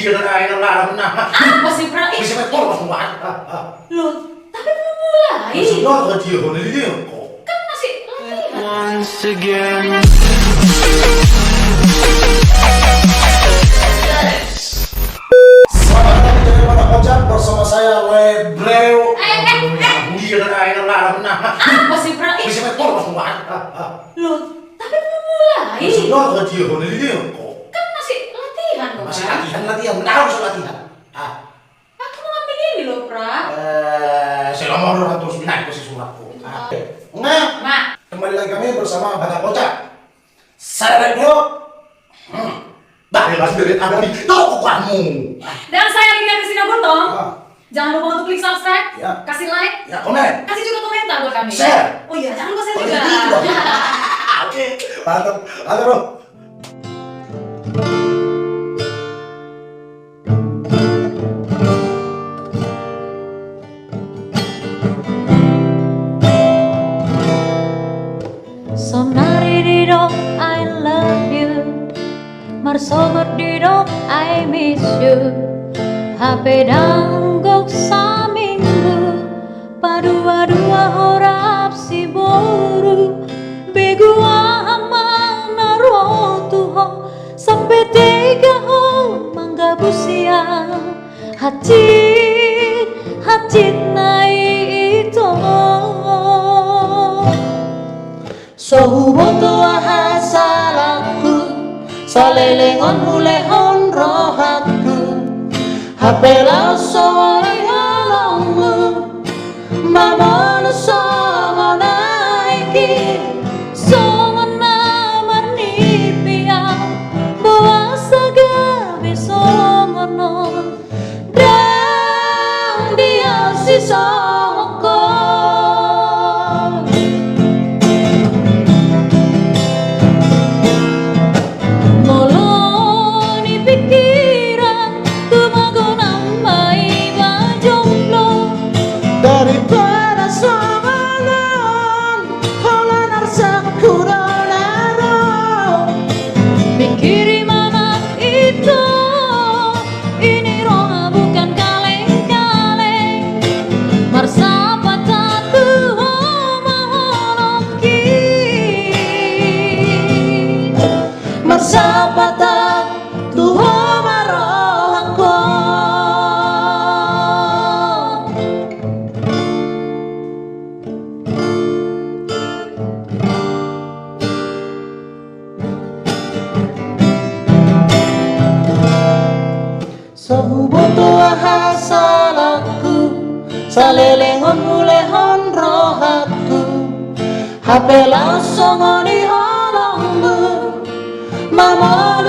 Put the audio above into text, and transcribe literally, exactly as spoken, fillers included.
Dia na ai na laram na. Apa sih, Pra? Ih. Bisa main bola, Mas, Mas. Ah, ah. Loh, tapi belum mulai. Masih nol kan dia, kalau dia kok. Kan masih latihan. Once again. Selamat datang di channel Batak Kocak bersama saya, Lebreo. Eh, eh, eh. Dia na ai na laram na. Apa sih, Pra? Ih. Bisa main bola, Mas, Mas. Ah, ah. Loh, tapi belum mulai. Masih nol kan dia, kalau dia kok. Kan masih latihan, Mas. Masih latihan, latihan. Nah, harus latihan. Ah. Aku mau ngambil ini loh, Pra. Eh, selama orang terus binaik ke si suratku. Itu. Ah. Nah, Ma. Kembali lagi kami bersama Batak Kocak. Saya Lebreo. Hmm. Bah, ya, Mas, dari apa nih? Tahu kok kamu. Dan saya Lydia Christina Gultom. Ah. Jangan lupa untuk klik subscribe, ya, kasih like, ya, komen, kasih juga komentar buat kami. Share. Oh iya, jangan lupa share juga. Oh, iya, gitu dong. Oke, mantap. Mantap, Bro. Saonari didok I love you, marsomot didok I miss you. Hape ndang gok saminggu, paduadua ho rap siboru. Begu aha ma na ro tu ho, sampe tega ho manggabusi au. Hansit, hansit na i ito. So huboto aha salangku, saleleng on hulehon rohangku. Hape laos songon i holongmu, mamolus songon aek i. Songon na marnipi au, boasa gabe songon on. Ndang dialusi songon on. Molo ni pikiran, tumagon ma iba jomblo. Daripada songon on, holan arsak hudolado. Pikiri ma nang ito, ini roha bukan kaleng-kaleng. Marsapat au tu ho ma holongki. Marsapat au tu ho ma rohangkon. So huboto aha salangku, saleleng on hulehon rohangku. Hape laos songon i holongmu, mamolus